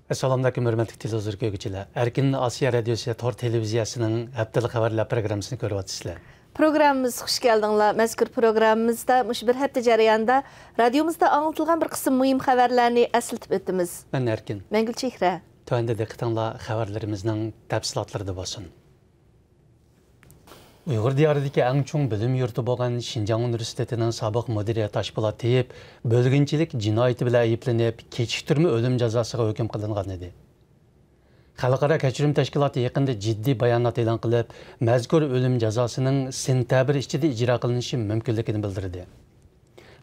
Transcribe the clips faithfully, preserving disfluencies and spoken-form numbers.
ئەسسالامۇئەلەيكۇم، ھۆرمەتلىك تېلېۋىزور كۆرگۈچىلەر. ئەركىن ئاسىيا رادىيوسى تور تېلېۋىزىيەسىنىڭ ھەپتىلىك خەۋەرلەر پروگراممىسىنى كۆرۈۋاتىسىلەر. پروگراممىمىزغا خۇش كەلدىڭلار. مەزكۇر پروگراممىمىزدا مۇشۇ بىر ھەپتە جەريانىدا رادىيومىزدا ئاڭلىتىلغان بىر قىسىم مۇھىم خەۋەرلەرنى ئەسلىتىپ ئۆتىمىز. مەن ئەركىن. مەن گۈلچېھرە. تۆۋەندە دىققىتىڭلار خەۋەرلىرىمىزنىڭ تەپسىلاتلىرىدا بولسۇن. ئۇيغۇر دىيارىدىكى ئەڭ چوڭ بىلىم يۇرتى بولغان شىنجاڭ ئۇنىۋېرسىتېتىنىڭ سابىق مۇدىرى تاشپولات تېيىپ بۆلگۈنچىلىك جىنايىتى بىلەن ئەيىبلىنىپ، كېچىكتۈرمە ئۆلۈم جازاسىغا ھۆكۈم قىلىنغان ئىدى. خەلقئارا كەچۈرۈم تەشكىلاتى يېقىندا جىددىي بايانات ئېلان قىلىپ، مەزكۇر ئۆلۈم جازاسىنىڭ سېنتەبىر ئىچىدە ئىجرا قىلىنىشى مۇمكىنلىكىنى بىلدۈردى.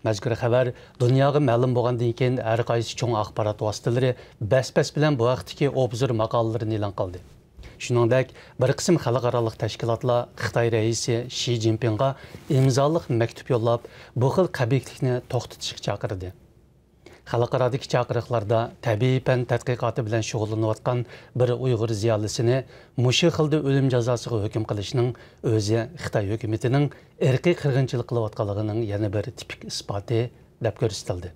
مەزكۇر خەۋەر دۇنياغا مەلۇم بولغاندىن كېيىن، ھەر قايسى چوڭ ئاخبارات ۋاسىتىلىرى بەس-بەس بىلەن بۇ ھەقتىكى ئوبزور ماقالىلىرىنى ئېلان قىلدى. شۇنىڭدەك، بىر قىسىم خەلقئارالىق تەشكىلاتلار خىتاي رەئىسى شى جىنپىڭغا ئىمزالىق مەكتۇپ يوللاپ، بۇ خىل قەبىھلىكنى توختىتىشقا چاقىردى. خەلقئارادىكى چاقىرىقلاردا تەبىئىي پەن تەتقىقاتى بىلەن شۇغۇللىنىۋاتقان بىر ئۇيغۇر زىيالىيسىنى مۇشۇ خىلدا ئۆلۈم جازاسىغا ھۆكۈم قىلىشنىڭ ئۆزى خىتاي ھۆكۈمىتىنىڭ ئىرقىي قىرغىنچىلىق قىلىۋاتقانلىقىنىڭ يەنە بىر تىپىك ئىسپاتى، دەپ كۆرسىتىلدى.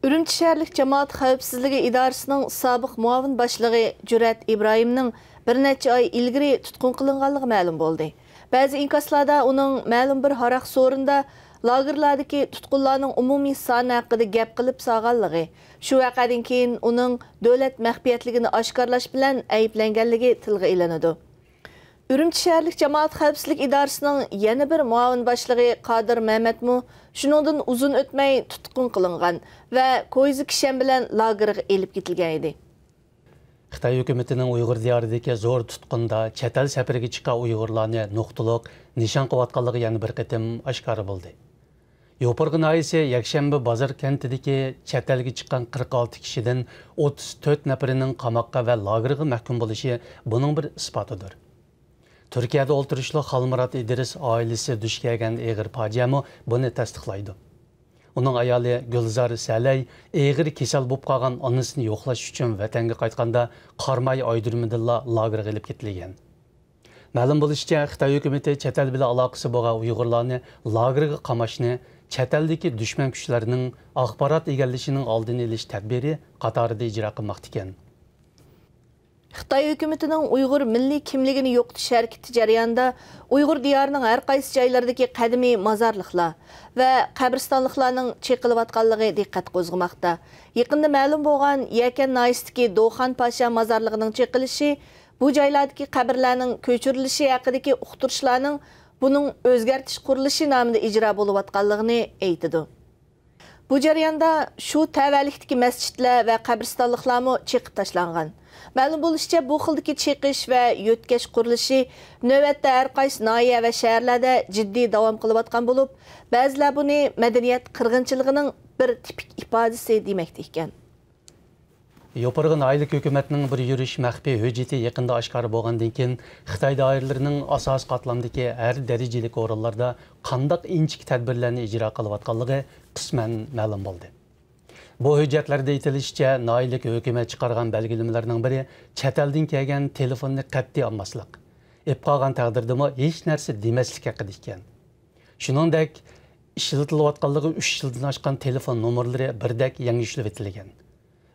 ئۈرۈمچى شەھەرلىك جامائەت خەۋپسىزلىكى ئىدارىسىنىڭ سابىق مۇئاۋىن باشلىقى جۈرئەت ئىبراھىمنىڭ بىر نەچچە ئاي ئىلگىرى تۇتقۇن قىلىنغانلىقى مەلۇم بولدى. بەزى ئىنكاسلاردا ئۇنىڭ مەلۇم بىر ھاراق سورۇندا لاگېرلاردىكى تۇتقۇنلارنىڭ ئومۇمىي سانى ھەققىدە گەپ قىلىپ سالغانلىقى، شۇ ۋەقەدىن كېيىن ئۇنىڭ دۆلەت مەخپىيەتلىكىنى ئاشكارىلاش بىلەن ئەيىبلەنگەنلىكى تىلغا ئېلىنىدۇ. ئۈرۈمچى شەھەرلىك جامائەت خەۋپسىزلىك ئىدارىسىنىڭ يەنە بىر مۇئاۋىن باشلىقى قادىر مەمەتمۇ شۇنىڭدىن ئۇزۇن ئۆتمەي تۇتقۇن قىلىنغان ۋە كويزا كىشەن بىلەن لاگېرغا ئېلىپ كېتىلگەن ئىدى. خىتاي ھۆكۈمىتىنىڭ ئۇيغۇر دىيارىدىكى زور تۇتقۇندا چەت ئەل سەپىرىگە چىققان ئۇيغۇرلارنى نۇقتىلىق نىشان قىلىۋاتقانلىقى يەنە بىر قېتىم ئاشكارا بولدى. يوپۇرغا ناھىيەسى يەكشەنبە بازار كەنتىدىكى چەت ئەلگە چىققان قىرىق ئالتە كىشىدىن ئوتتۇز تۆت نەپىرىنىڭ قاماققا ۋە لاگېرغا مەھكۇم بولۇشى بۇنىڭ بىر ئىسپاتىدۇر. تۈركىيەدە ئولتۇرۇشلۇق خالمۇرات ئىدرىس ئائىلىسى دۇچ كەلگەن ئېغىر پاجىئەمۇ بۇنى تەستىقلايدۇ. ئۇنىڭ ئايالى گۈلزار سەلەي ئېغىر كېسەل بولۇپ قالغان ئانىسىنى يوقلاش ئۈچۈن ۋەتەنگە قايتقاندا، قاراماي ئايرودرومىدىنلا لاگېرغا ئېلىپ كېتىلگەن. مەلۇم بولۇشىچە، خىتاي ھۆكۈمىتى چەت ئەل بىلەن ئالاقىسى بولغان ئۇيغۇرلارنى لاگېرغا قاماشنى چەت ئەلدىكى دۈشمەن كۈچلەرنىڭ ئاخبارات ئىگىلىشىنىڭ ئالدىنى ئېلىش تەدبىرى قاتارىدا ئىجرا قىلماقتا ئىكەن. خىتاي ھۆكۈمىتىنىڭ ئۇيغۇر مىللىي كىملىكىنى يوقىتىش ھەرىكىتى جەريانىدا ئۇيغۇر دىيارىنىڭ ھەر قايسى جايلىرىدىكى قەدىمىي مازارلىقلار ۋە قەبرىستانلىقلارنىڭ چېقىلىۋاتقانلىقى دىققەت قوزغىماقتا. يېقىندا مەلۇم بولغان يەكەن ناھىيەسىدىكى دوخان پاشا مازارلىقىنىڭ چېقىلىشى، بۇ جايلاردىكى قەبرىلەرنىڭ كۆچۈرۈلۈشى ھەققىدىكى ئۇقتۇرۇشلارنىڭ بۇنىڭ ئۆزگەرتىش قۇرۇلۇشى نامىدا ئىجرا بولۇۋاتقانلىقىنى ئېيتىدۇ. بۇ جەرياندا شۇ تەۋەلىكتىكى مەسچىتلەر ۋە قەبرىستانلىقلارمۇ چېقىپ تاشلانغان. مەلۇم بولۇشىچە، بۇ خىلدىكى چېقىش ۋە يۆتكەش قۇرۇلۇشى نۆۋەتتە ھەر قايسى ناھىيە ۋە شەھەرلەردە جىددىي داۋام قىلىۋاتقان بولۇپ، بەزىلەر بۇنى مەدەنىيەت قىرغىنچىلىقىنىڭ بىر تىپىك ئىپادىسى دېمەكتە ئىكەن. يوپۇرغا ناھىيەلىك ھۆكۈمەتنىڭ بىر يۈرۈش مەخپىي ھۆججىتى يېقىندا ئاشكارا بولغاندىن كېيىن، خىتاي دائىرىلىرىنىڭ ئاساسىي قاتلامدىكى ھەر دەرىجىلىك ئورۇنلاردا قانداق ئىنچىكە تەدبىرلەرنى ئىجرا قىلىۋاتقانلىقى قىسمەن مەلۇم بولدى. بۇ ھۆججەتلەردە ئېيتىلىشىچە، ناھىيەلىك ھۆكۈمەت چىقارغان بەلگىلىمىلەرنىڭ بىرى چەت ئەلدىن كەلگەن تېلېفوننى قەتئىي ئالماسلىق، ئېلىپ قالغان تەقدىردىمۇ ھېچ نەرسە دېمەسلىك ھەققىدە ئىكەن. شۇنىڭدەك، ئىشلىتىلىۋاتقانلىقى ئۈچ يىلدىن ئاشقان تېلېفون نومۇرلىرى بىردەك يەڭگۈشلىۋېتىلگەن.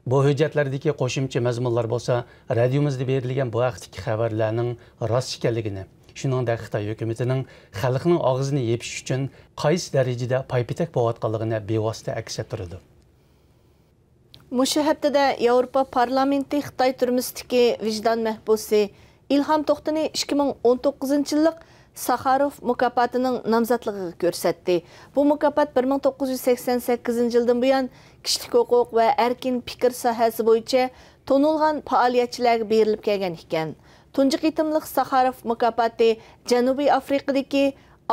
بۇ ھۆججەتلەردىكى قوشۇمچە مەزمۇنلار بولسا رادىيومىزدا بېرىلگەن بۇ ھەقتىكى خەۋەرلەرنىڭ راست ئىكەنلىكىنى، شۇنىڭدەك خىتاي ھۆكۈمىتىنىڭ خەلقنىڭ ئاغزىنى يېپىش ئۈچۈن قايسى دەرىجىدە پايپېتەك بولۇۋاتقانلىقىنى بىۋاسىتە ئەكس ئەتتۈرىدۇ. مۇشۇ ھەپتىدە ياۋروپا پارلامېنتى خىتاي تۈرمىسىدىكى ۋىجدان مەھبۇسى ئىلھام توختىنى ئىككى مىڭ ئون توققۇزىنچى يىللىق ساخاروف مۇكاپاتىنىڭ نامزاتلىقىغا كۆرسەتتى. بۇ مۇكاپات بىر مىڭ توققۇز يۈز سەكسەن سەككىزىنچى يىلدىن بۇيان كىشىلىك ھوقۇق ۋە ئەركىن پىكىر ساھەسى بويىچە تونۇلغان پائالىيەتچىلەرگە بېرىلىپ كەلگەن ئىكەن. تۇنجى قېتىملىق ساخاروف مۇكاپاتى جەنۇبىي ئافرىقىدىكى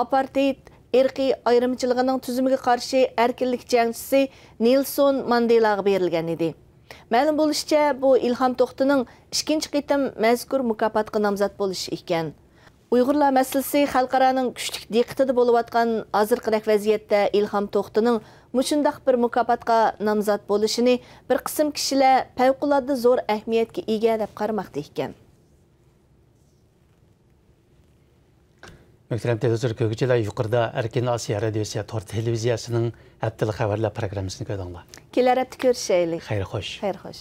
ئاپارتېيد ئىرقىي ئايرىمچىلىقىنىڭ تۈزۈمىگە قارشى ئەركىنلىك جەڭچىسى نېلسون ماندېلاغا بېرىلگەن ئىدى. مەلۇم بولۇشىچە، بۇ ئىلھام توختىنىڭ ئىككىنچى قېتىم مەزكۇر مۇكاپاتقا نامزات بولۇشى ئىكەن. ئۇيغۇرلار مەسىلىسى خەلقئارانىڭ كۈچلۈك دىققىتىدە بولۇۋاتقان ھازىرقىدەك ۋەزىيەتتە ئىلھام توختىنىڭ مۇشۇنداق بىر مۇكاپاتقا نامزات بولۇشىنى بىر قىسىم كىشىلەر پەۋقۇلئاددە زور ئەھمىيەتكە ئىگە دەپ قارىماقتا ئىكەن. مۆھتەرەم تېلېۋىزور كۆرگۈچىلەر، يۇقىرىدا ئەركىن ئاسىيا رادىيوسى تور تېلېۋىزىيەسىنىڭ ھەپتىلىك خەۋەرلەر پروگراممىسىنى كۆردۈڭلار. كېلەر ھەپتە كۆرۈشەيلى. خەير خوش. خەير خوش.